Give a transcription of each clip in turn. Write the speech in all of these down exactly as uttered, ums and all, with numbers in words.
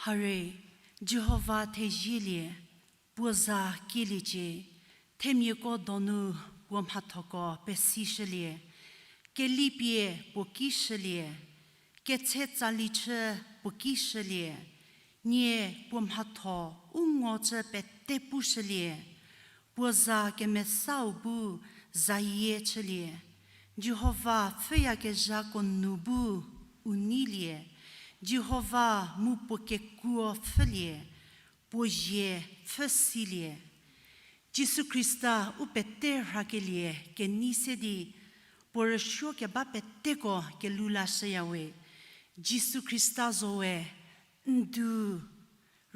Hare, Jihova thezielie, puo za kieliecie, themiako donu puo mhathoko pesishülie, kelipie puo ki shülie, ketshe tsali chü puo ki shülie, nie puo mhatho u ngo cü pete pushülie, puo za kemesau bu zayie chülie, Jihova pfhüyakezhako nu bu u neilie, Jihova mu puo kekuo pfhülie, puo zie pfhü silie. Jisu Khrista u pete rhakelie kenei se di, puo rüsuo keba peteko kelou lashüyawe. Jisu Khrista zowe, n du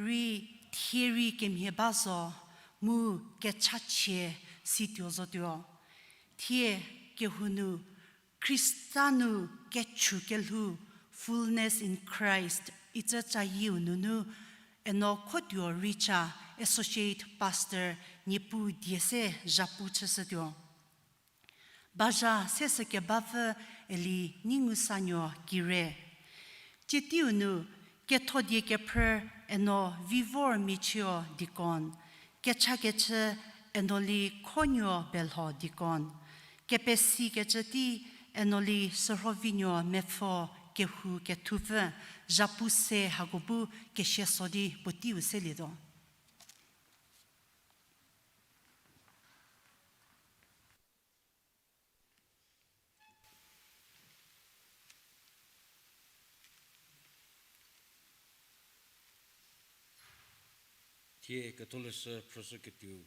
rei thie rei kemhie ba zo, mu kechachie situo zotuo. Thie kehou nu Khrista nu kechu kelhou, fullness in Christ, icü cayieu nunu, eno khotuo Richa, Associate Pastor, Niepuu die se zhapu chüshütuo. Bazha sesü kebapfü Eli Ningusanuo Kire. Tsie teiu nu, kethodie kephrü eno Vivor Michio deacon, kechakechü eno Likhonuo Belho deacon, kepesikecü tei eno Lisürhovinuo Mepfo kehou kethupfü, zhapu se hako bu kesia so di puoteiu selietuo. Thie ketholeshü phrüshüketuo,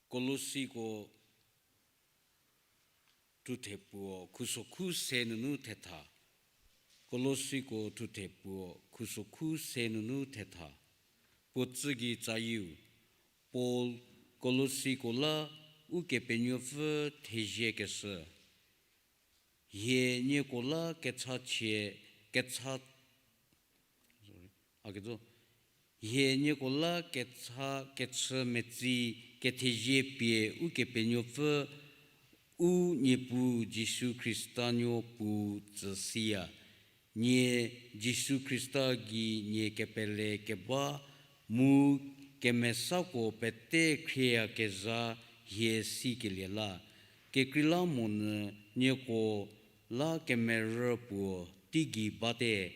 Kolosiko thuthe puo khusokhu se nunu thetha. Kolosiko thuthe puo khusokhu se nunu thetha. Puo tsü gei tsayieu, Paul Kolosiko la Ukepenuopfü theziekeshü. Hie nieko la kechachie, kecha, sorry, a kezo. Hie nieko la kecha kechü metsi kethezie pie Ukepenuopfü u Niepuu Jisu Khrista nuo puo tsü siya. Nie Jisu Khrista gei nie kepele keba mu kemesako pete khrieyakezha hie sikelie la. Kekreilamonyü nieko la kemerü puo teigei bate,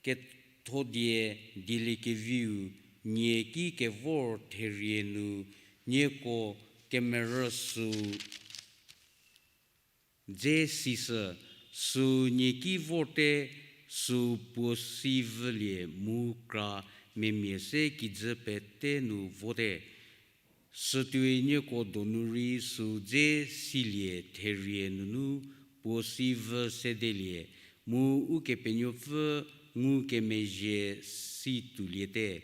kethodie dieliekeviu nie ki kevor therie nu nieko kemerü süu dze sishü, süu nie ki vorte, süu puo si vülie mu kra memia se kijü pete nu vote. Sütuoi nieko donu rei süu dze silie therie nunu puo si vü sedelie, mu Ukepenuopfü ngukemezhie si touliete.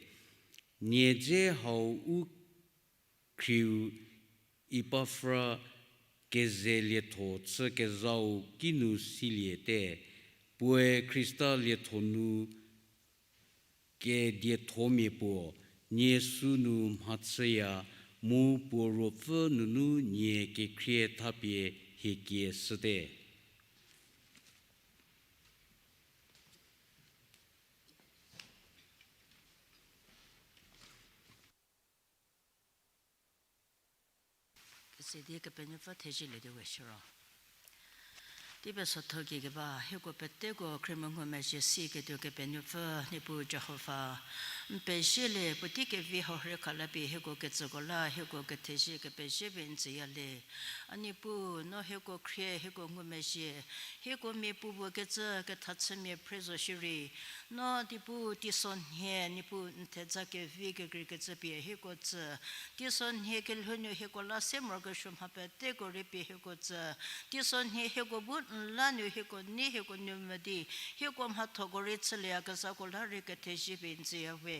Nie dze hau u khrieu Epafra keze lietho chükezhau kinu siliete, puoe Khrista lietho nu kediethomia puo, nie sünu mhachüya mu puo ruopfü nunu nie kekhrie thapie hiekie shüte. Kese di Kepenuopfü thezielie di we shiro. Tei pesotho gei keba, hieko peteko khriemo ngumezhie siketuo Kepenuopfü, Niepuu Jihova. N pezielie, puotei kevi hau rhie khalapie hieko ketsüko la, hieko kethezie kepezie pie n tsüyalie. A Niepuu, no hieko khrie, hieko ngumezhie, hieko mia puopuo kecü kethachümia phre zo shierei, no Niepuu teisonhie, Niepuu n theja kevi kekreikecü pie hieko tsü. Teisonhie kelhou nu hieko la se morokesuo mha peteko rei pie hieko tsü. Teisonhie hieko bu n la nu hieko nei hieko nu mvü di, hieko mhathoko rei chülieyakezhako la rei kethezie pie n tsüya we.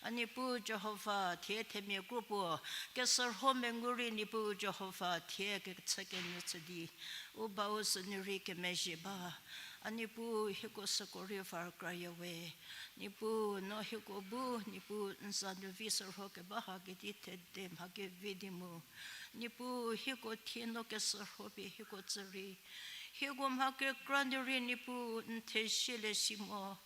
A Niepuu Jihova, thie themia kropuo, kesürho mengu rei Niepuu Jihova, thie kechükenyü chü di, u bau sünu rei kemezhie ba. A Niepuu hieko süko rei var kraya we. Niepuu no hieko bu, Niepuu n za nu vi sürho keba ha kedi thede mha kevi di mu. Niepuu hieko thie no kesürho pie hieko tsü rei. Hieko mha kekra nu rei Niepuu n thezie le si mo.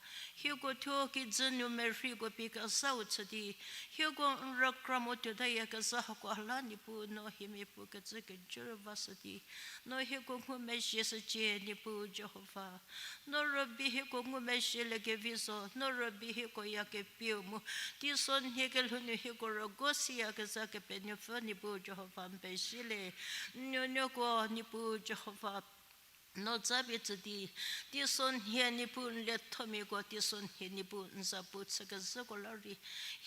Hieko thuo kijü nu merheiko pie kezhau chü di, hieko n rükra mo tuotayakezha hako la Niepuu no hiemia puo kecü kejü rüvashü di, no hieko ngumezhie shücie Niepuu Jihova. No rübei hieko ngumezhie le kevi zo, no rübei hieko ya kepieu mu, teisonhie kelhou nu hieko rügo siyakezha Kepenuopfü Niepuu Jihova n pezie le. N nuonuoko Niepuu Jihova, no zapie tsü di, teisonhie Niepuu n liethomiako, teisonhie Niepuu n zapu chükezhüko la rei,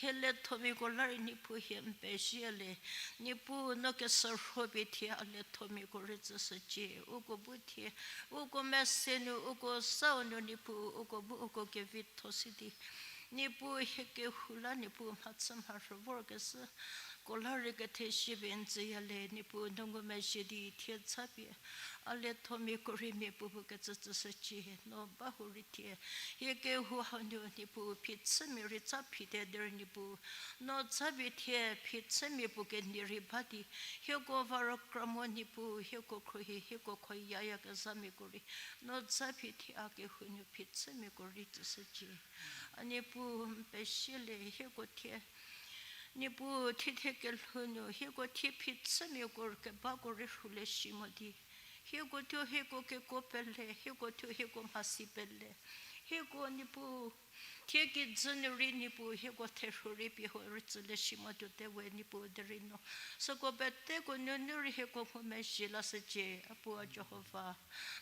hie liethomiako la rei Niepuu hie n pezie le. Niepuu no kesürho pie thie a liethomiako rei tsüshücie, uko bu thie, uko mese nu, uko sau nu Niepuu, uko bu uko kevitho si di, Niepuu hie kehou la Niepuu mhachü mharhü vorkezhüko la rei kethezie pie n tsüya le, Niepuu no ngumezhie di thie zapie a liethomiako rei mia puopuo kecü tsüshücie, no ba hu rei thie, hie kehou hau nu Niepuu phichümia rei tsa phite derei Niepuu, no zapie thie phichümia puo kenie rei ba di, hieko va rükra mo Niepuu, hieko khruohi, hieko khoyayakezhamiako rei, no zapie thie a kehou nu phichümiako rei tsüshücie. A Niepuu n pezie le hieko thie, Niepuu thie thie kelhou nu hieko thie phichümiako kebako rei rhulie si mo di, hieko thuo hieko kekuo pele, hieko thuo hieko mhasi pele, hieko Niepuu, thie kijü nu rei Niepuu hieko therhu rei pie huo rei tsülie si mo tuote we Niepuu derei no, süko peteko nunu rei hieko ngumezhie lashücie, a Puo Jihova.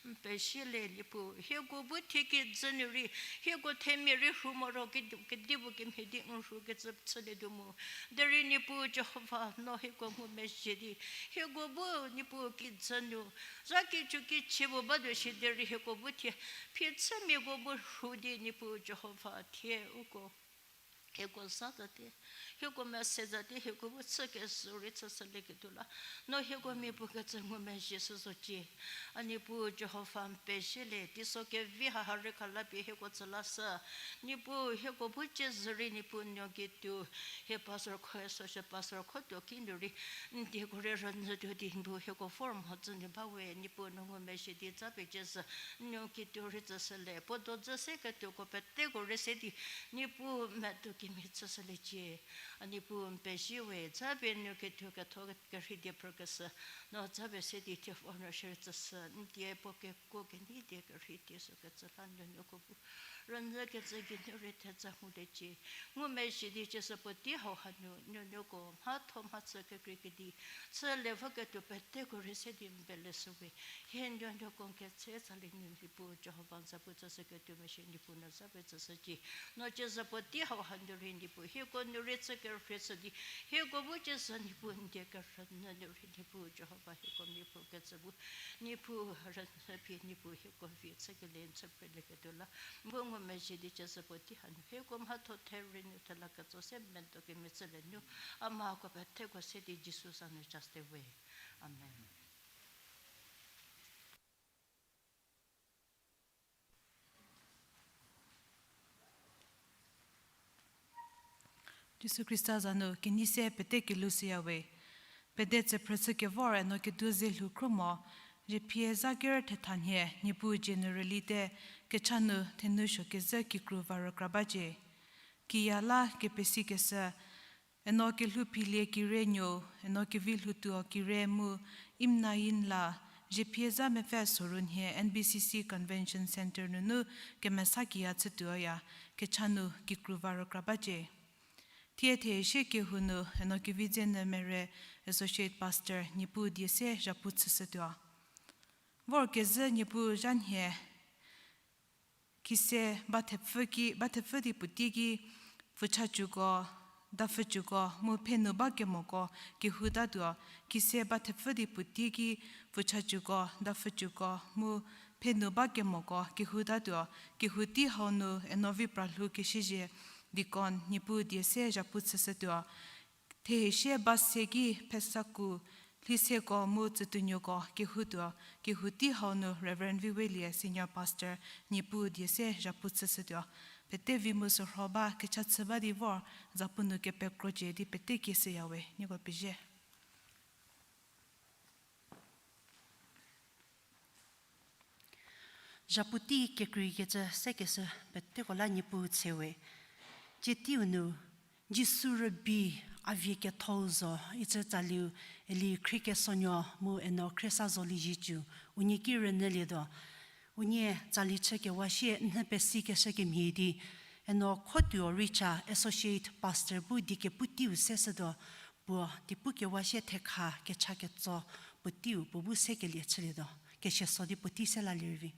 N pezie le Niepuu, hieko bu thie kijü nu rei, hieko themia rei rhu moro kedipuo kemhie di n rhukecü chülietuo mu, derei Niepuu Jihova no hieko ngumezhie di, hieko bu Niepuu kijü nu, zha kicu kichie puo batuo shi derei hieko bu thie, phichümiako bu rhu di Niepuu Jihova thie uko hieko za zate, hieko mese zate, hieko bu chü kezhü rei chüshülieketuo la, no hieko mia puo kecü ngumezhie shü zocie. A Niepuu Jihova n pezie le, teiso kevi haha rei khalapie hieko tsü lashü. Niepuu hieko bu ciezü rei Niepuu n nuoketuo, hie pastor kho, associate pastor kho tuo kinu rei, n dieko rei rünyütuo di Niepuu hieko vor mhodzü nu ba we, Niepuu no ngumezhie di zapie ciezü n nuoketuo rei tsüshülie, puo dozü se ketuoko peteko rei se di, Niepuu medo kemhie chüshüliecie. A Niepuu n pezie we, zapie n nuoketuo ketho kerhei die phrükeshü, no zapie se di thie vor no share tsüshü, n die puo kekuo kenei die kerhei die sükecü la n nuonuoko bu rünyükecü geinu rei theja nguliecie. Ngumezhie di ciezü puotei hau hanu n nuonuoko mhatho mhachü kekreikedi, chülie voketuo peteko rei se di n peleshü we, hie n nuonuoko n ketse tsalie nu Niepuu Jihova n zapu tsüshüketuo meshie Niepuu no zapie tsüshücie. No ciezü puotei hau hanu rei Niepuu hieko nu rei chü kerhei shü di, hieko bu ciezü Niepuu n die kerünyü nu rei Niepuu Jihova hieko mia puo kecü bu, Niepuu rünyü pie Niepuu hieko vi chükelie n chü phrelieketuo la, n bu ngumezhie di ciezü puotei hanu hieko mhatho therei nu thela ketso se medo kemhie chülie nu, a mhako peteko se di Jisu za nu chaste we. Amen. Jisu Khrista za nu kenei se pete kelhou shüya we. Pede tsüphrü chükevor Eno Kedu ze lhou khro mo, Zhiephieza ker thethanhie Niepuu dzie nu rülite, kecha nu thenu suokezhü kikru va rükra bacie. Kiya la kepesikeshü, Eno Kelhouphilie Kire Nuou, Eno Kevilhoutuo Kire mu Imnain la, Zhiephieza mepfü sorunhie N B C C Convention Centre nunu kemesa kiya chütuoya, kecha nu kikru va rükra bacie. Thie thie sie kehou nu Eno Kevidzenyü Mere, Associate Pastor, Niepuu die se zhapu chüshütuo. Vorkezhü Niepuu zhanhie, khise ba thepfü ki, ba thepfü di puotei ki, pfhüchacüko, dapfhücüko mu phenu ba kemoko kehoutatuo, khise ba thepfü di puotei ki, pfhüchacüko, dapfhücüko mu phenu ba kemoko kehoutatuo, kehou tei hau nu Eno Vipralhou Keshüzhie, Deacon, Niepuu die se zhapu chüshütuo. Thie sie ba se ki Phesaku, Lhiseko mu Tsütuonuoko kehoutuo, kehou tei hau nu Reverend Viwelie, Senior Pastor, Niepuu die se zhapu chüshütuo. Pete vi mu sürho ba kecha chü ba di vor, zapu nu kepekrocie di pete kieshüya we, nieko pezie. Zhapuotei kekreikecü sekeshü peteko la Niepuu tshewe. Tsie teiu nu, Jisu rübei a vie kethou zo, icü tsaliu Eli Khriekesonuo mu Eno Khriesazolie Zhicü, unie ki rünyülietuo. Unie tsali chü kewa sie nhü pesikeshü kemhie di, Eno Khotuo Richa, Associate Pastor bu die kepu teiu seshütuo, puo die pu kewa sie thekha kecha ketso puo teiu puo bu sekelie chülietuo, keshieso di puotei se lalie rei vi.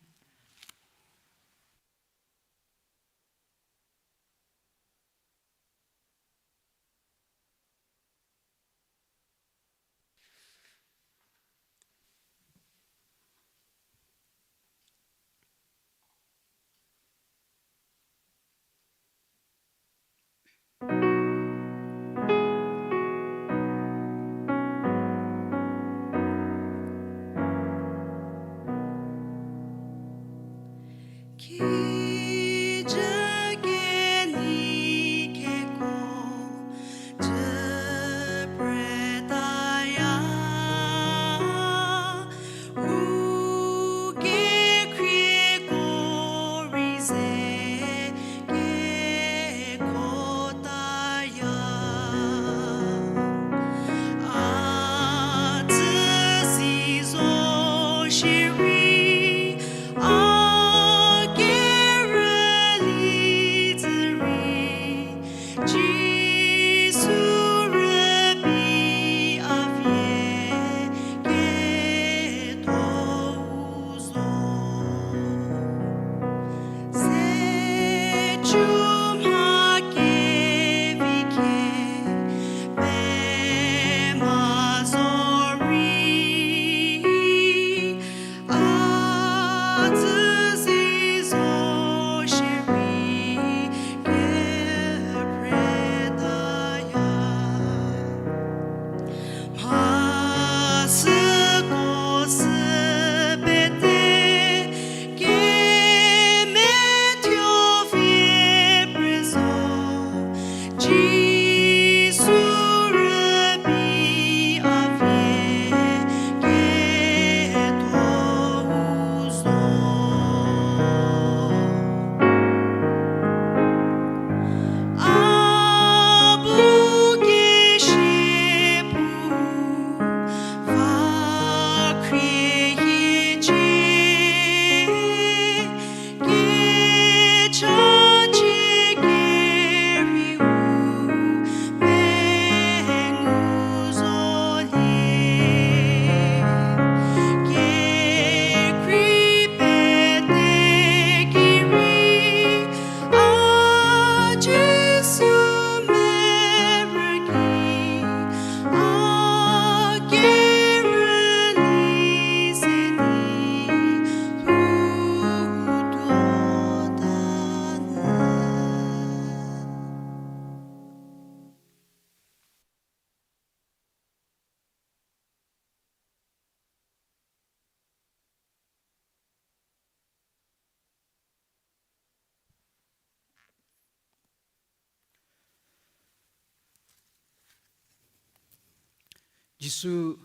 Jisu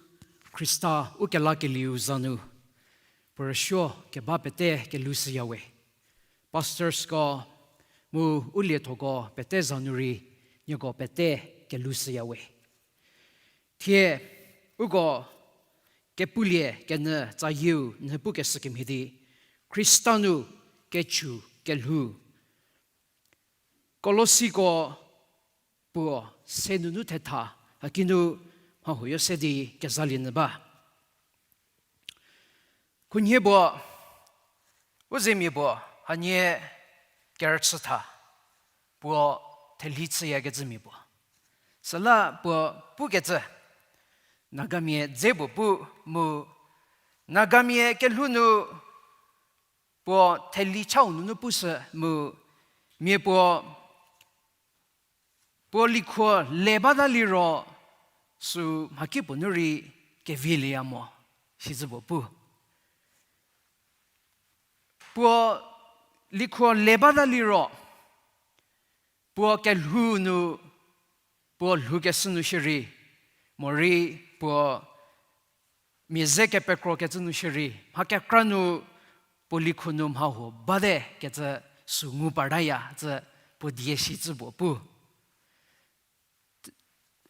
Khrista ukelakelieu za nu, puo rüsuo keba pete kelhou shüyawe. Pastorsko mu u liethoko pete za nu rei, nieko pete kelhou shüyawe. Thie uko kepulie kenyü tsayieu nhü pukeshü kemhie di, Khrista nu kechu kelhou. Kolosiko puo se nunu thetha, hakinu mha huoyo se di kezalie nyü ba. Khunhie puo, u zemia puo, hanie kerüchü tha, puo thelhi chüyakecümia puo. Süla puo pukecü, Nagamia dze puo pu mu, Nagamia kelhou nu puo thelhi chau nunu pushü mu, mia puo, puo likhuo le bata liro, sü mhakipuo nu rei kevilieya mo, sicü puo pu. Puo likhuo le bata liro, puo kelhou nu, puo lhoukeshü nu shierei, morei puo mia ze kepekrokecü nu shierei, mha kekra nu puo likho nu mhahuo bate kecü sü ngu partaya, cü puo die shicü puo pu.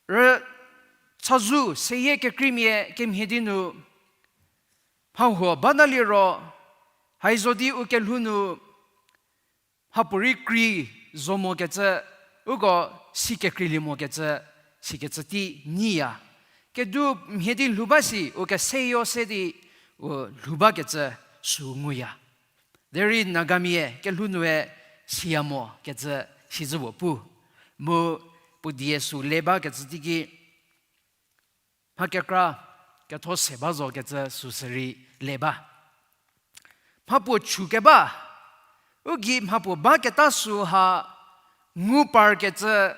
Rü chazou seyie kekreimia kemhie di nu mhahuo bata liro, haizo di u kelhou nu mhapuorei krei zo mokecü, uko si kekreilie mokecü, sikecü tei nyiya. Kediu mhie di lhou ba si, u keseyo se di, u lhou bakecü sü nguya. Derei Nagamia kelhou nue siya mokecü sizü puo pu. Mu puo die sü le bakecü teiki, mha kekra ketho se ba zo kecü sü sürei le ba. Mhapuo chükeba, u gei mhapuo baketa süha ngu parkecü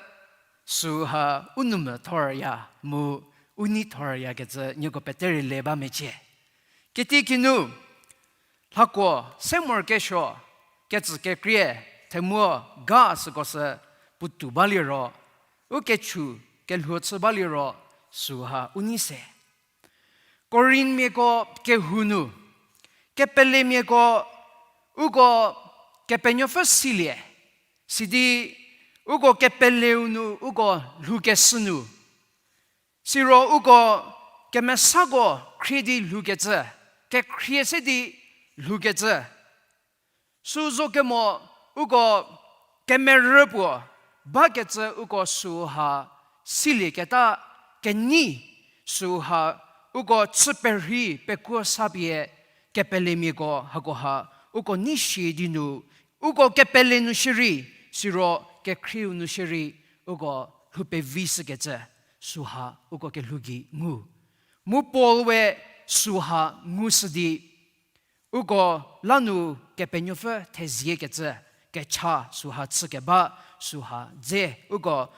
süha u nou mvü thorya mu u nei thoryakecü nieko pete rei le ba mecie. Kitiekinu, lhako se morokesuo, kecü kekrie, themuo ga süko sü puotou baliro, u kechu kelhuo chü baliro, süha u nei se. Korinthmiako kehou nu, kepelemiako uko Kepenuopfü silie, sidi uko kepeleu nu uko lhoukeshü nu, siro uko kemesako khrie di lhoukecü, kekhrie se di lhoukecü. Sü zo kemo uko kemerü puo bakecü uko süha silieketa kenei süha uko chü perhei pekuo sa pie kepelemiako hakoha uko nei shie di nu, uko kepele nu shierei, siro kekhrieu nu shierei, uko lhou pevi shükecü süha uko kelhou gei ngu. Mu Paul we süha ngushü di, uko la nu Kepenuopfü theziekecü kecha süha chükeba, süha dze uko,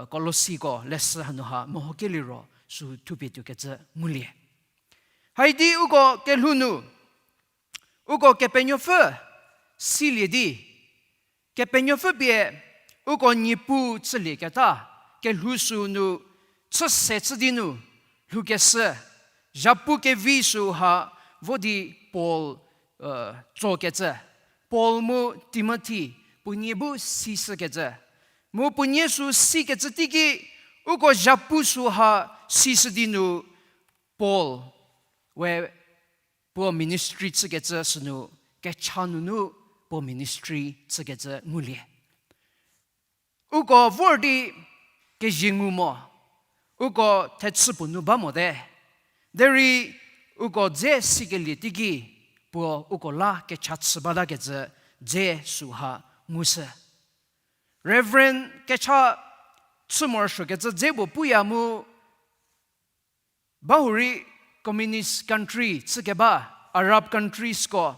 Kolosiko leshü hanu ha mehokelie ro sü thupie tuokecü ngulie. Haidi uko kelhou nu, uko Kepenuopfü silie di, Kepenuopfü pie uko Niepuu chülieketa, kelhou sü nu chü se chü di nu lhoukeshü, zhapu kevi süha vo di Paul tsokecü. Paul mu Timothy puonie bu sishükecü. Mu puonie sü sikecü teiki, uko zhapu süha sishü di nu Paul we puo ministry chükecü sünu, kecha nunu puo ministry chükecü ngulie. Uko vor di kezie ngu mo, uko thechü puo nu ba mote. Derei uko dze sikelie teiki, puo uko la kecha chü batakecü dze süha ngushü. Reverend kecha chü morosuokecü dze puo puya mu, bahurei communist country chükeba, Arab countriesko,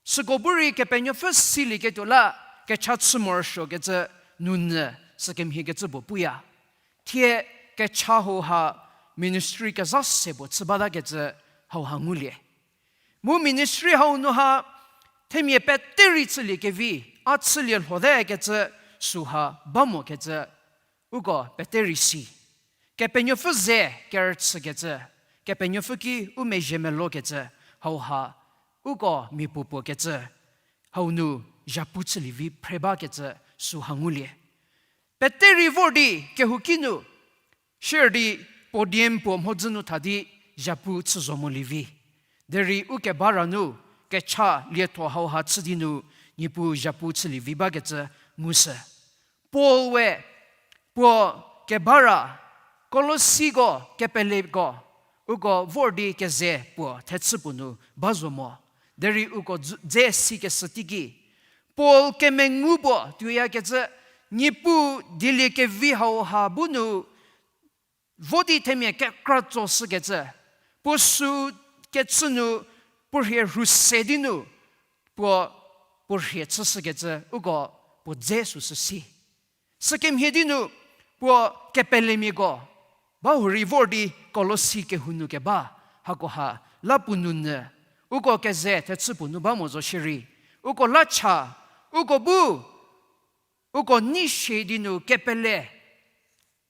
süko bu rei Kepenuopfü silieketuo la kecha chü morosuokecü nunyü sükemhiekecü puo puya. Thie kecha hauha ministry kezha se puo chü batakecü hauha ngulie. Mu ministry hau nu ha themia pete rei chüliekevi, a chülie lhotekecü süha ba mokecü uko pete rei si. Kepenuopfü ze kerüchükecü, Kepenuopfü ki u mezhie melokecü, hauha uko mia puopuo kecü, hau nu zhapu chülievi phre bakecü süha ngulie. Pete rei vor di kehouki nu, sier di podium puo mhodzü nu tha di zhapu chü zo molievi. Derei u kebara nu kecha lietho hauha chü di nu Niepuu zhapu chülievi bakecü ngushü. Paul we puo kebara, Kolosiko kepeleko, uko vor di keze puo thechü puo nu ba zo mo. Derei uko dze sikeshü teiki, Paul kemengu puo tuoyakecü, Niepuu dieliekevi hauha bu nu vo di themia kekra tsoshükecü, puo sü kechü nu puo rhie rhu se di nu, puo, puo rhie chüshükecü uko puo dze süsü si. Sükemhie di nu puo kepelemiako, bahurei vor di Kolosi kehou nu keba, hakoha la puo nunyü, uko keze thechü puo nu ba mo zo shierei, uko la cha, uko bu, uko nei shie di nu kepele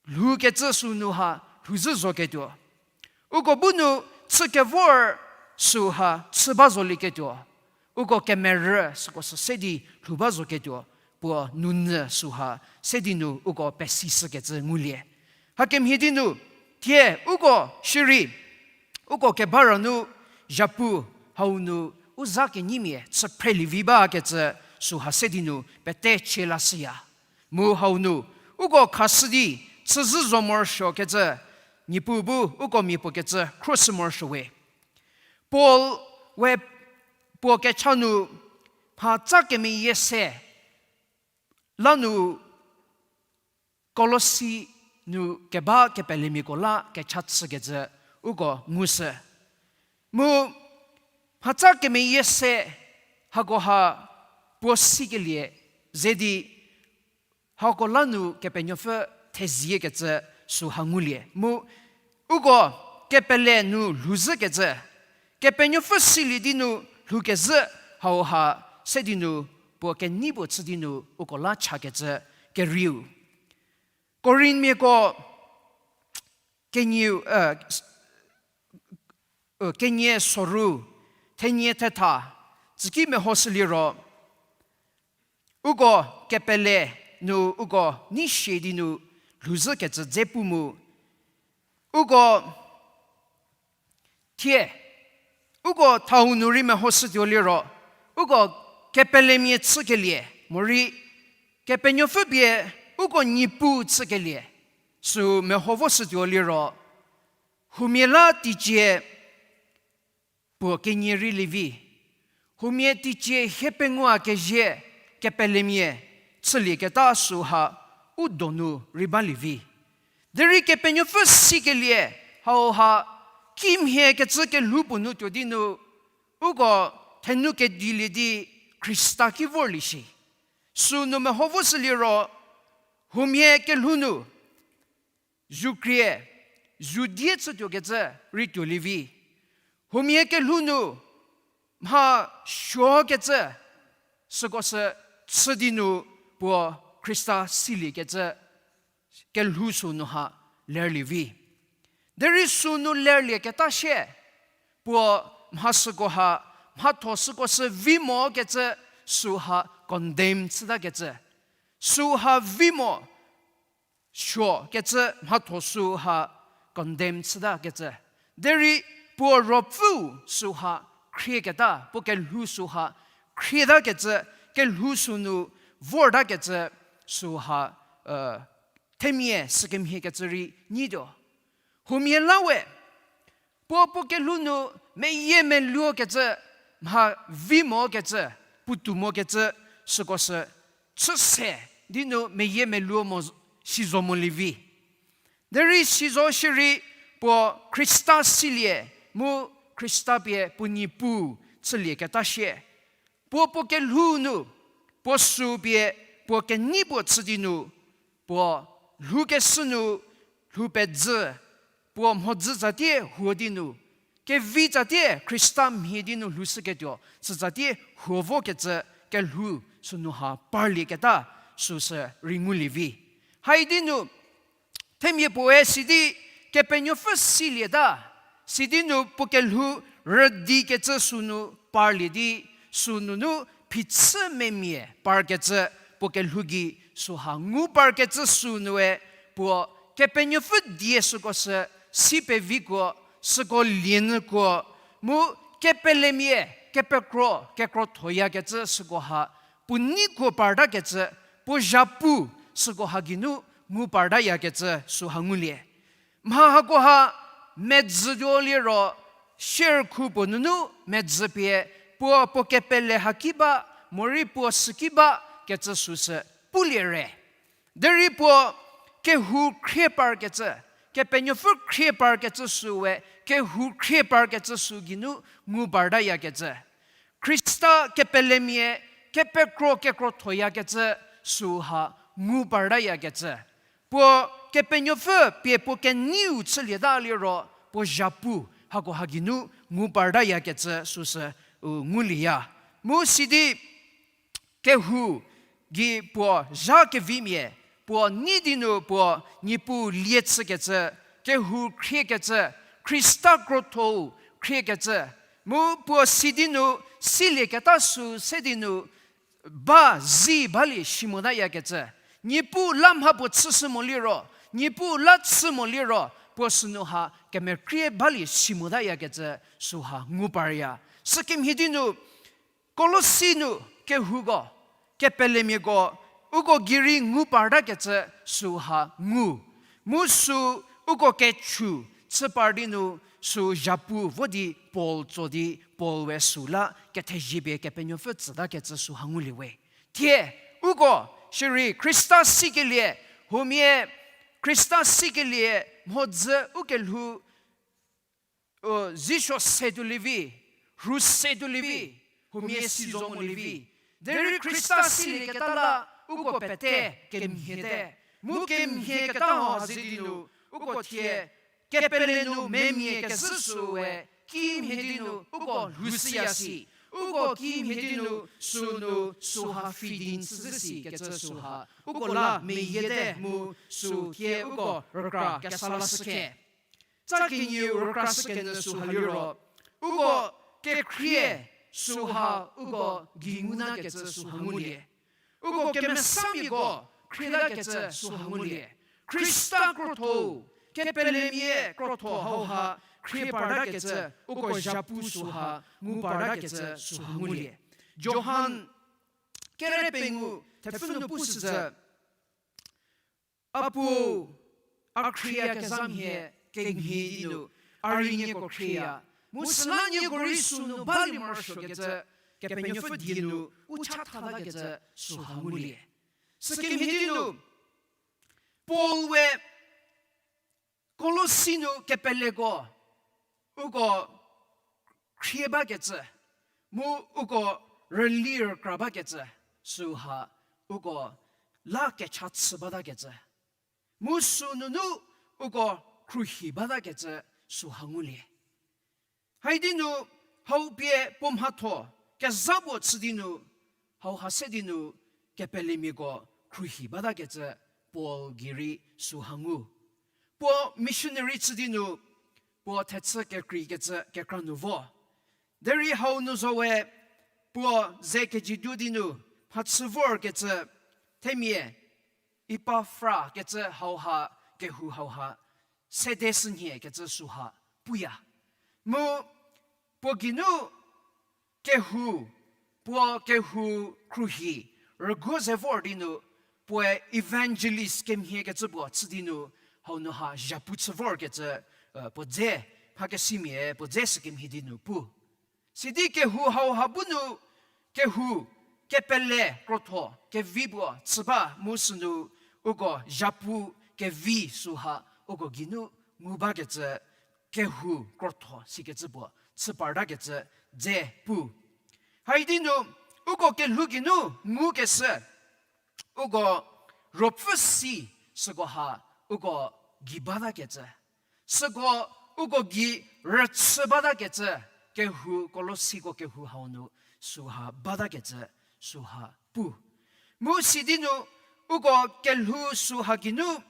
lhoukecü sünu ha lhouzhü zoketuo. Uko bu nu chü kevor süha chü ba zolieketuo. uko kemerü süko sü se di lhou ba zoketuo, puo nounyü süha se di nu uko pesishükecü ngulie. Hakemhie di nu, thie uko shierei, uko keba ra nu, zhapu hau nu u za kenyimia chü phrelie vi bakecü süha se di nu pete chie lashüya. Mu hau nu, uko khashü di, chüzhü zo morosuokecü, Niepuu bu uko mia puo kecü khroshü morosuo we. Paul we puo kecha nu, mhatsa kemeyie se, la nu Kolosi nu keba kepelemiako la kecha chükecü uko ngushü. Mu mhatsa kemeyie se hakoha puo sikelie ze di hako la nu Kepenuopfü theziekecü süha ngulie. Mu uko kepele nu lhouzhükecü, Kepenuopfü silie di nu lhoukezhü hauha se di nu puo kenei puo chü di nu uko la chakecü kerieu. Korinthmiako kenie, kenie soru, thenie thetha, tsüki mehoshüliro, uko kepele nu uko nei sie di nu lhouzhükecü dze pu mu. Uko thie, uko thau nu rei mehoshütuo liro, uko kepelemia chükelie, morei Kepenuopfü pie uko Niepuu chükelie, sü meho voshütuo liro, huomia la teicie puo kenie rei lievi. Huomia teicie hie pengou a kezie kepelemia chülieketa süha u donu rei balie vi. Derei Kepenuopfü sikelie hauha kimhie kecü kelhou puo nu tuo di nu, uko thenu kedilie di Khrista ki vorlie shi. Sünu meho voshüliro, huomia kelhou nu, zukrie, zu die chütuokecü rei tuolie vi. Huomia kelhou nu, mha suokecü, süko sü chü di nu puo Khrista siliekecü kelhou sünu ha lerlie vi. Derei sünu lerlieketa sie, puo mha süko ha, mhatho süko sü vi mokecü süha condemn chütakecü. Süha vi mo, suokecü mhatho süha condemn chütakecü. Derei puo ruopfüu süha khrieketa, puo kelhou süha khrietakecü, kelhou sünu vortakecü süha, themia sükemhiekecü rei nyituo. Huomia la we, puo puo kelhou nu meyie meluokecü, mha vi mokecü, puotou mokecü, süko sü chü se di nu meyie meluo mo, sizo molie vi. Derei sizo shierei puo Khrista silie, mu Khrista pie puo Niepuu chülieketa sie, puo puo kelhou nu, puo sü pie puo kenei puo chü di nu, puo lhoukeshü nu, lhou pezhü, puo mhodzü tsatie huo di nu, kevi tsatie Khrista mhie di nu lhoushüketuo sütsatie huo vokecü kelhou sünu ha parlieketa süsü rei ngulie vi. Hai di nu, themia puoe sidi Kepenuopfü silieta, sidi nu puo kelhou rüdikecü sünu parlie di, sünunu phichümemia parkecü puo kelhou gei süha ngu parkecü sünue, puo Kepenuopfü die süko sü si pevikuo, süko lienyükuo, mu kepelemia kepekro kekrothoyakecü süko ha puo neikuo partakecü, puo zhapu süko ha geinu ngu partayakecü süha ngulie. Mha hakoha medzütuo liro, sierkhu puo nunu medzü pie, puo puo kepele haki ba, morei puo süki ba kecü süsü pulie re. Derei puo kehou khrie parkecü, Kepenuopfü khrie parkecü süe, kehou khrie parkecü sü geinu ngu partayakecü. Khrista kepelemia kepekro kekrothoyakecü süha ngu partayakecü. Puo Kepenuopfü pie puo keneiu chülieta liro, puo zhapu hako ha geinu ngu partayakecü süsü u ngulieya. Mu sidi kehou gei puo zha kevimia, puo nei di nu puo Niepuu lie chükecü, kehou khriekecü, Khrista krotho-u khriekecü, mu puo sidi nu silieketa sü se di nu ba zi balie shi motayakecü. Niepuu la mha puo chüshü mo liro, Niepuu la chü mo liro, puo sünu ha kemekrie balie shi motayakecü süha ngu parya. Sükemhie di nu, Kolosi nu kehouko, kepelemiako, uko gei rei ngu partakecü süha ngu. Mu sü uko kechu chü par di nu sü zhapu vo di Paul tso di Paul we sü la kethezie pie Kepenuopfü tsütakecü süha ngulie we. Thie, uko, shierei Khrista sikelie, huomia Khrista sikelie mhodzü ukelhou, u, zisuo se tuo lievi, rhu se tuo lievi, huomia si zo mo lievi. Derei Khrista silieketa la uko pete kemhie te. Mu kemhieketa hau ha ze di nu, uko thie, kepele nu memia kezhü süe, kimhie di nu uko lhoushüya si. Uko kimhie di nu sünu süha feeding chüzhü sikecü süha uko la meyie te mu sü thie uko rükra kesa lashü khe. Tsa kenieu rükrashü kenyü süha liro, uko kekhrie süha uko gei ngu nyakecü süha ngulie. Uko kemesamiako khrielakecü süha ngulie. Khrista krotho-u, kepelemia krotho hauha khrie partakecü, uko zhapu süha ngu partakecü süha ngulie. Johan kere pengou thepfü nu pushüzhü, A Puo, a khrieyakezha mhie kemhie di nu, a rei nieko khrieya. Mu süla nieko rei sünu balie morosuokecü, Kepenuopfü die nu u chathatakecü süha ngulie. Sükemhie di nu, Paul we Kolosi nu kepeleko, uko khrie bakecü, mu uko rüli rükra bakecü, süha uko la kecha chü batakecü. Mu sünunu uko khruohi batakecü süha ngulie. Haidi nu hau pie puo mhatho kezha puo chü di nu, hauha se di nu kepelemiako khruohi batakecü Paul gei rei süha ngu. Puo missionary chü di nu, puo thechü kekreikecü kekra nu vo. Derei hau nu zowe, puo ze kejiedu di nu mhachü vorkecü, themia Epafra kecü hauha, kehou hauha, sede shünhie kecü süha puya. Mu puo geinu kehou, puo kehou khruohi rüguo ze vor di nu, puoe evangelist kemhie kecü puo chü di nu, hau nu ha zhapu chü vorkecü, puo dze, mhakesimia puo dze sükemhie di nu pu. Sidi kehou hauha bu nu, kehou kepele krotho kevi puo chü ba mu sünu, uko zhapu kevi süha uko geinu ngu bakecü, kehou krotho sikecü puo chü partakecü dze pu. Haidi nu, uko kelhou geinu ngukeshü, uko ruopfü si süko ha uko gei batakecü. Süko uko gei rüchü batakecü, kehou Kolosiko kehou hau nu süha batakecü süha pu. Mu sidi nu uko kelhou süha geinu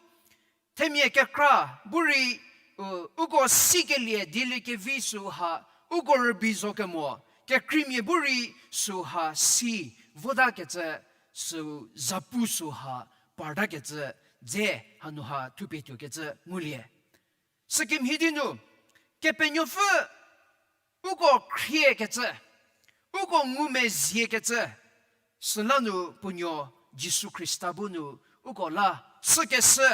themia kekra bu rei, u, uko sikelie dieliekevi süha uko rübei zo kemo, kekreimia bu rei süha si votakecü, sü zapu süha partakecü dze hanu ha thupie tuokecü ngulie. Sükemhie di nu, Kepenuopfü uko khriekecü, uko ngumeziekecü, süla nu puo nuo Jisu Khrista bu nu uko la chükeshü,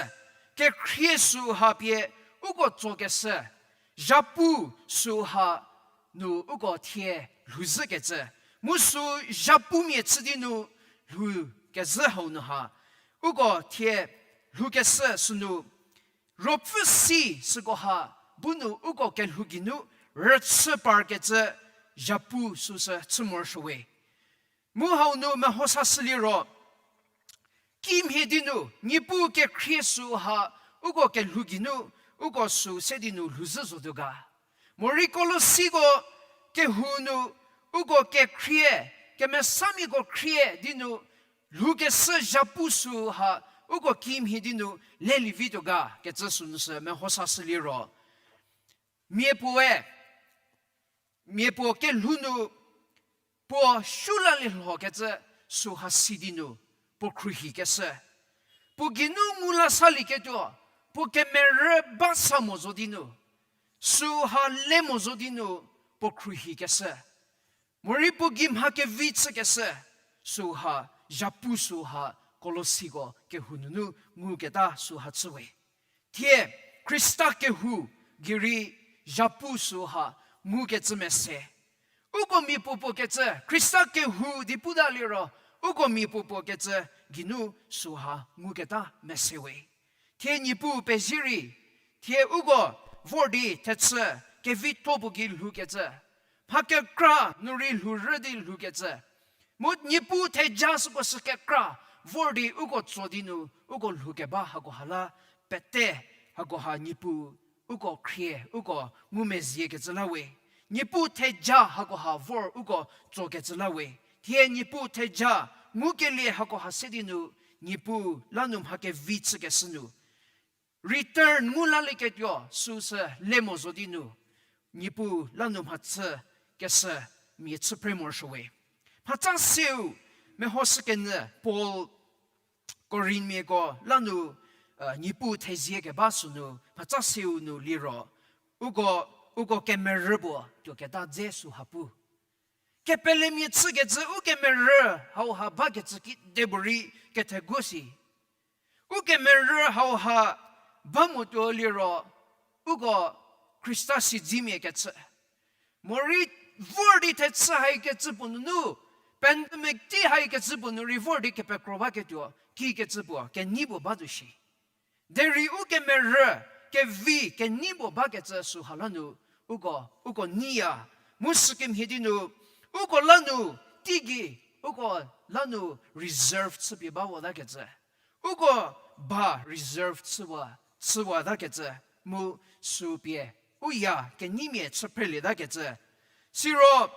kekhrie süha pie uko tsokeshü, zhapu süha nu uko thie lhouzhükecü, mu sü zhapumia chü di nu lhoukezhü hau nu ha, uko thie lhoukeshü sünu, ruopfü si süko ha bu nu uko kelhou geinu rüchü parkecü zhapu süsü chü morosuowe. Mu hau nu mehosa shüliro, kimhie di nu, Niepuu kekhrie süha uko kelhou geinu, uko sü se di nu lhouzhü zotuo ga. Morei Kolosiko kehou nu, uko kekhrie, kemesamiako khrie di nu, lhoukeshü zhapu süha uko kimhie di nu lelie vituo ga kecü sünu sü mehosa shüliro, miapuoe, miapuo kelhou nu, Puo shu lalie lhokecü süha si di nu, puo khruohikeshü. Puo geinu ngu la salieketuo, puo kemerü ba sa mo zo di nu, süha le mo zo di nu, puo khruohikeshü. Morei puo gei mha kevi chükeshü, süha, zhapu süha, Kolosiko kehou nunu nguketa süha chüwe. Thie, Khrista kehou gei rei zhapu süha ngukecü mese. Uko mia puo puo kecü, Khrista kehou di puta liro, uko mia puo puo kecü geinu süha nguketa mese we. Thie Niepuu pezie rei, thie uko vor di thechü kevitho puo gei lhoukecü, mha kekra nu rei lhourü di lhoukecü, mu Niepuu theja süko sü kekra vor di uko tso di nu, uko lhoukeba hakoha la pete, hakoha Niepuu uko khrie, uko ngumezhiekecü la we. Niepuu theja hakoha vor uko tsokecü la we. Thie Niepuu theja ngukelie hakoha se di nu, Niepuu la nu mha kevi chükeshü nu return ngu lalieketuo süsü le mo zo di nu, Niepuu la nu mhachükeshü mia chü phre morosuo we. Mhatsa seu mehoshükenyü Paul Korinthmiako la nu, Niepuu thezie keba sünu mhatsa seu nu liro, uko, uko kemerü puo tuoketa dze süha pu. Kepelemia chükecü u kemerü hauha bakecü kidepuorei ketheguo si. U kemerü hauha ba motuo liro, uko Khrista siedzimia kechü. Morei vor di thechü haikecü puo nunu, pandemic tei haikecü puo nu rei vor di kepekro baketuo, kikecü puo, kenei puo batuo shi. Derei u kemerü, kevi, kenei puo bakecü süha la nu, uko, uko neiya, mu sükemhie di nu, uko la nu, teigei, uko la nu reserve chüpie bawatakecü. Uko ba reserve chüwa, chüwatakecü, mu süpie, u ya keneimia chü phrelietakecü. Siro,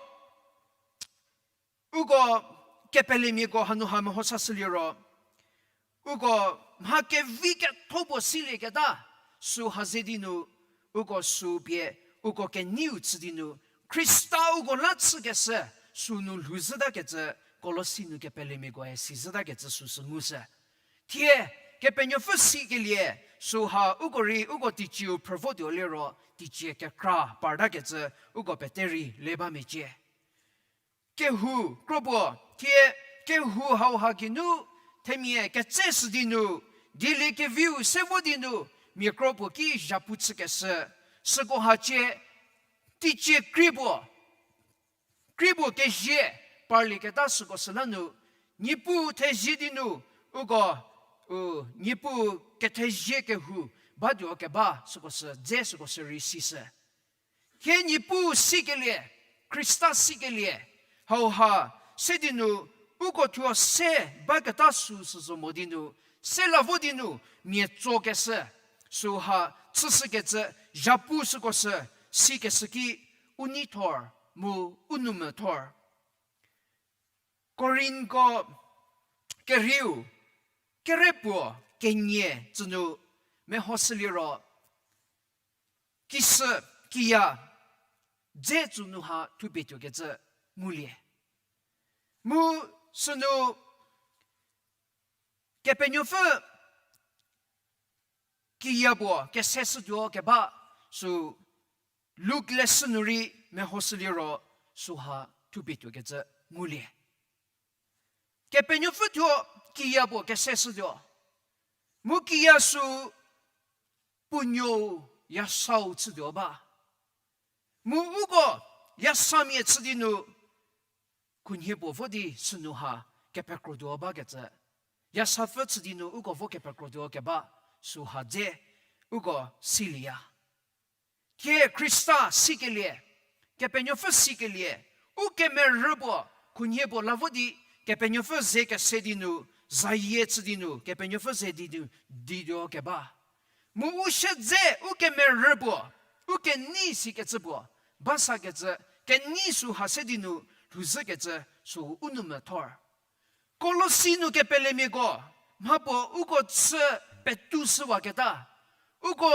uko kepelemiako hanu ha meho sashü liro, uko mha kevi ketho puo silieketa, süha ze di nu, uko süpie, uko keneiu chü di nu, Khrista uko la chükeshü, sünu lhouzhütakecü, Kolosi nu kepelemiakoe sizhütakecü süsü ngushü. Thie, Kepenuopfü sikelie, süha uko rei uko teicieu phrü votuo liro, teicie kekra partakecü, uko pete rei le ba mecie. Kehou, kropuo, thie, kehou hauha geinu, themia ketse shü di nu, dieliekeviu se vo di nu, mia kropuo ki zhapu chükeshü, süko hacie, teicie krie puo, krie puo kezie, parlieketa süko sü la nu, Niepuu thezie di nu, uko, u, Niepuu kethezie kehou, batuo keba süko sü, dze süko sü rei sishü. Thie Niepuu sikelie, Khrista sikelie, hauha, se di nu, uko thuo se baketa süsü zo mo di nu, se la vo di nu, mia tsokeshü, süha, chüshükecü, zhapu süko sü, sikeshü ki, u nei thor, mu, u nou mvü thor. Korinthko kerieu, kerepuo, kenie, tsünu, mehoshü liro, kisü, kiya, dze tsünu ha thupie tuokecü ngulie. Mu sünu Kepenuopfü kiya puo kese shütuo keba sü Luk leshü nu rei mehoshü liro süha thupie tuokecü ngulie. Kepenuopfü thuo kiya puo kese shütuo. Mu kiya sü puo nuou yasau chütuo ba. Mu uko yasamia chü di nu khunhie puo vo di sünu ha kepekrotuo bakecü. Yasapfü chü di nu uko vo kepekrotuo keba süha dze uko silieya. Thie Khrista sikelie, Kepenuopfü sikelie, u kemerü puo, khunhie puo la vo di, Kepenuopfü ze kese di nu, zayie chü di nu, Kepenuopfü ze di nu, dituo keba. Mu u siedze u kemerü puo, u kenei sikecü puo, basakecü, kenei süha se di nu, lhouzhükecü, sü u nou mvü thor. Kolosi nu kepelemiako, mhapuo uko chü petushüwaketa, uko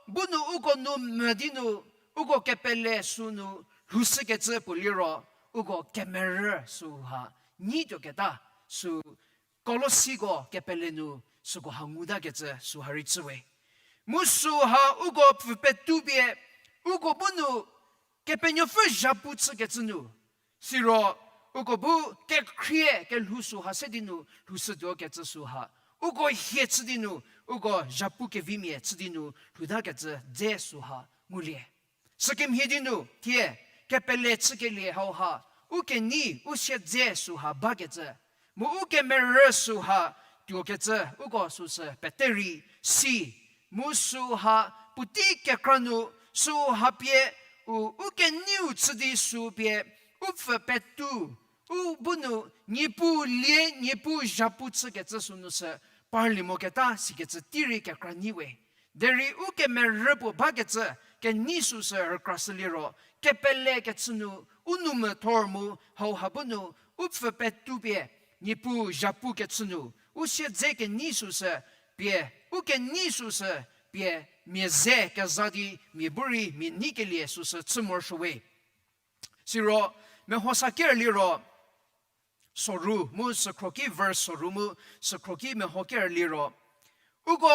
bu nu uko nou mvü di nu, uko kepele sünu lhoushükecü puo liro, uko kemerü süha nyi tuoketa, sü Kolosiko kepele nu süko ha ngutakecü süha rei chüwe. Mu süha uko pfü petu pie, uko bu nu Kepenuopfü zhapu chükecü nu, siro uko bu kekhrie kelhou süha se di nu lhoushütuokecü süha, uko hie chü di nu, uko zhapu kevimia chü di nu lhoutakecü dze süha ngulie. Sükemhie di nu thie, kepele chükelie hauha, u kenei u siedze süha bakecü, mu u kemerü süha tuokecü, uko süsü pete rei si. Mu süha puotei kekra nu, süha pie, u, u keneiu chü di sü pie, u pfü petu, u bu nu, Niepuu lie, Niepuu zhapu chükecü sünu sü, parlie moketa sikecü tei rei kekra nyi we. Derei u kemerü puo bakecü, kenei süsü rükrashüliro, kepele kechü nu, u nou methor mu, hauha bu nu, u pfü petu pie, Niepuu zhapu kechü nu, u siedze kenei süsü pie, u kenei süsü pie, mia ze keza di mia bu rei mia neikelie süsü chü morosuo we. Siro, mehosa ker liro, soru mu sükhroki verse soru mu sükhroki meho ker liro, uko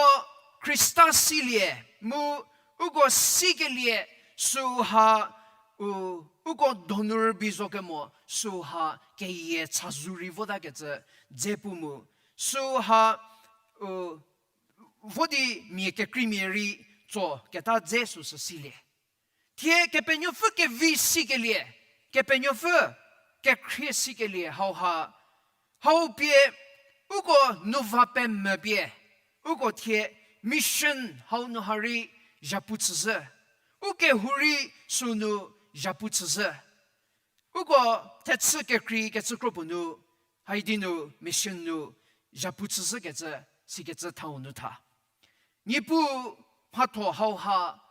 Khrista silie, mu uko sikelie süha, u, uko donu rübei zo kemo süha keyie chazou rei votakecü dze pu mu, süha, u, vo di mia kekreimia rei tsoketa dze süsü silie. Thie Kepenuopfü kevi sikelie, Kepenuopfü kekhrie sikelie hauha, hau pie uko nuva pemvü pie, uko thie mission hau nu ha rei zhapu chüzhü, u kehou rei sünu zhapu chüzhü. Uko thechü kekrei kecü kro puo nu, hai di nu mission nu zhapu chüzhükecü, sikecü thau nu tha. Niepuu mhatho hauha,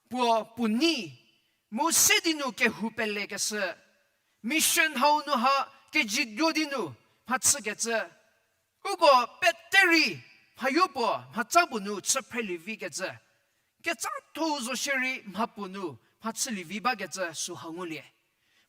puo puo nei, mu se di nu kehou pelekeshü, mission hau nu ha kejieduo di nu mhachükecü, uko pete rei mhayo puo mhatsa puo nu chü phrelie vikecü, ketsatho zo shierei mhapuo nu mhachülie vi bakecü süha ngulie.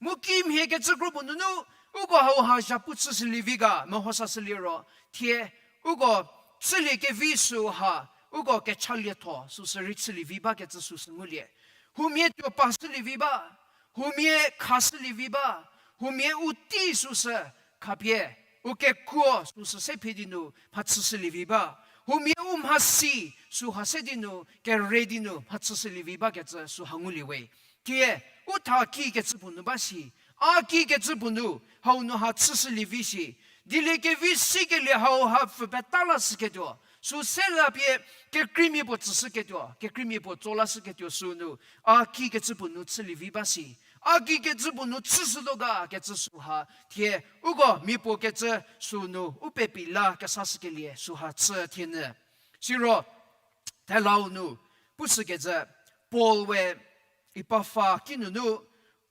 Mu kimhie kecü kro puo nunu, uko hauha zhapu chüshülie vi ga mehosa shüliro, thie uko chülie kevi süha, uko kechalietho süsü rei chülie vi bakecü süsü ngulie. Huomia tuo pa shülie vi ba, huomia kha shülie vi ba, huomia u tei süsü khapie, u kekuo süsü se phie di nu mhachüshülie vi ba, huomia u mhasi süha se di nu kere di nu mhachüshülie vi bakecü süha ngulie we. Thie, u tha kikecü puo nu ba shi, a kikecü puo nu hau nu ha chüshülie vi shi, dieliekevi sikelie hauha pfü peta lashüketuo, sü se la pie kekreimia puo tsüshüketuo, kekreimia puo tso lashüketuo sünu, a kikecü puo nu chülie vi ba shi, a kikecü puo nu chüshütuo ga kecü süha, thie, uko mia puo kecü sünu u pepi la kesashükelie süha chü thie nyü. Siro, thelau nu, pushükecü, Paul we Epafra kinunu,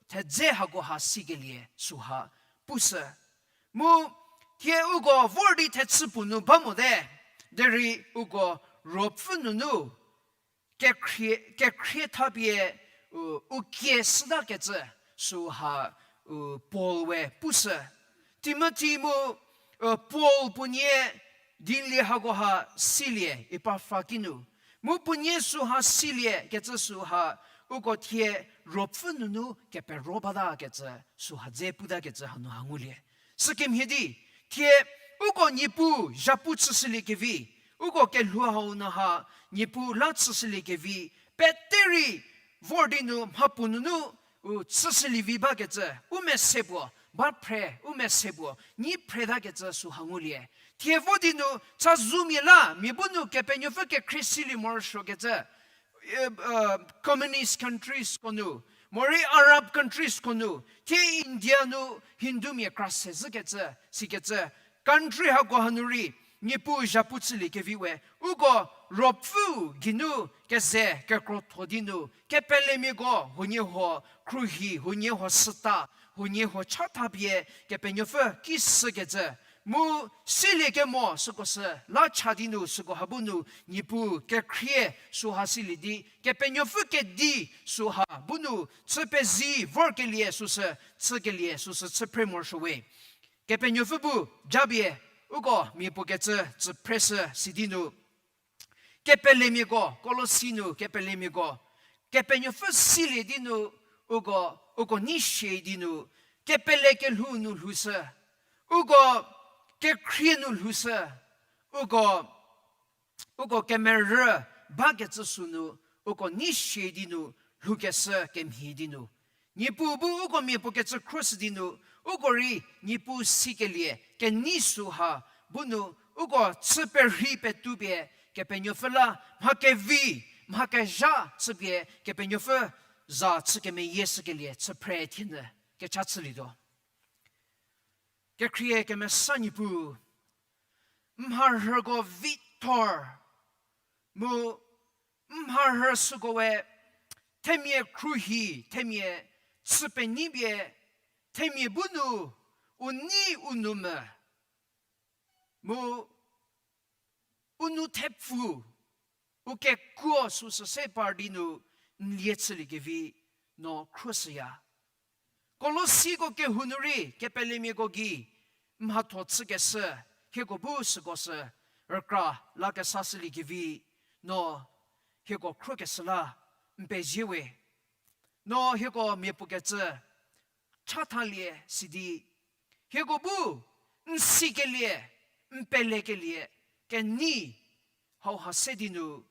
thedze hakoha sikelie süha pushü. Mu, thie uko vor di thechü puo nu ba mote, derei uko ruopfü nunu, kekhrie, kekhrie thapie, u, u kie shütakecü süha, u, Paul we pushü. Timothy mu, u, Paul puonie dilie hakoha silie Epafra kinu. Mu puonie süha silie kecü süha, uko thie ruopfü nunu kepero batakecü süha dze putakecü hanu ha ngulie. Sükemhie di, thie uko Niepuu zhapu chüshülie kevi, uko kelhou hau nu ha Niepuu la chüshülie kevi, pete rei vor di nu mhapuo nunu, u chüshülie vi bakecü, u mese puo, ba phre, u mese puo, nyi phretakecü süha ngulie. Thie vo di nu, chazou mia la, mia bu nu Kepenuopfü kekhrie silie morosuokecü, communist countries ko nu, morei Arab countries ko nu, thie India nu Hindumia kra se zhükecü, sikecü, country hako hanu rei, Niepuu zhapu chülie kevi we, uko ruopfü geinu keze kekrotho di nu, kepelemiako huoniehuo khruohi, huoniehuo süta, huoniehuo chatha pie, Kepenuopfü ki shükecü, Mu silie kemo süko sü la cha di nu süko ha bu nu Niepuu kekhrie süha silie di, Kepenuopfü kedi süha bu nu chü pezi vorkelie süsü, chükelie süsü chü phre morosuowe. Kepenuopfü bu japie uko mia puo kecü chü phreshü sidi nu kepelemiako, Kolosi nu kepelemiako, Kepenuopfü silie di nu, uko, uko nei shie di nu, kepele kelhou nu lhoushü, uko kekhrie nu lhoushü, uko, uko kemerü bakecü sünu, uko nei shie di nu, lhoukeshü kemhie di nu. Niepuu bu uko mia puo kecü khroshü di nu, uko rei Niepuu sikelie kenei süha bu nu, uko chü perhei petupie, Kepenuopfü la mha kevi, mha kezha chüpie, Kepenuopfü za chü kemeyie shükelie chü phre thie nyü kecha chülietuo. Kekhrie kemesa Niepuu, mharhüko vithor, mu mharhü süko we themia khruohi, themia chü penyi pie, themia bu nu u nei u nou me, mu u nou thepfu, u kekuo süsü se par di nu n lie chüliekevi no khroshüya. Kolosiko kehou nu rei kepelemiako gei mhatho chükeshü, hieko bu süko sü rükra lakesa shüliekevi no hieko khrokeshü la n pezie we. No hieko mia puo kecü chathalie sidi, hieko bu n sikelie, n pelekelie kenei hauha se di nu,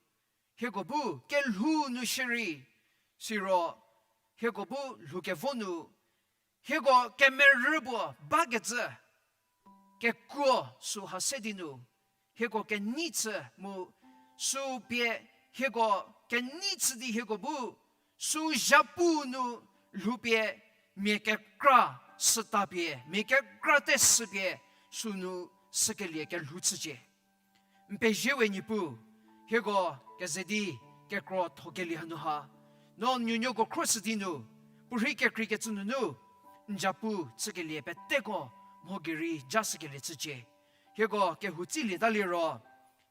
hieko bu kelhou nu shierei, siro hieko bu lhoukevo nu, hieko kemerü puo bakecü kekuo süha se di nu, hieko kenei chü mu sü pie hieko kenei chü di hieko bu sü zhapu nu lhoupie mia kekra süta pie, mia kekra te sü pie sünu sükelie kelhou chücie. N pezie we Niepuu, hieko keze di kekro thokelie hanu ha, no nuonuoko khroshü di nu, puorhei kekreikecü nunu n zapu chükelie peteko mho gei rei ja shükelie chücie. Hieko kehou tsilieta liro,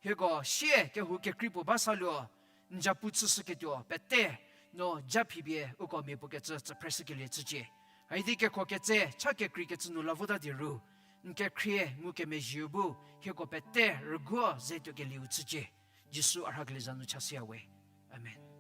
hieko sie kehou kekrei puo ba saluo, n zapu chüshüketuo pete no ja phipie uko mia puo kecü chü phreshükelie chücie. Haidi kekho ketse cha kekreikecü nu la vota di ru, n kekhrie ngukemezhieu bu hieko pete rüguo ze tuokelieu chücie. Jisu a rhakelie za nu chashüya we. Amen.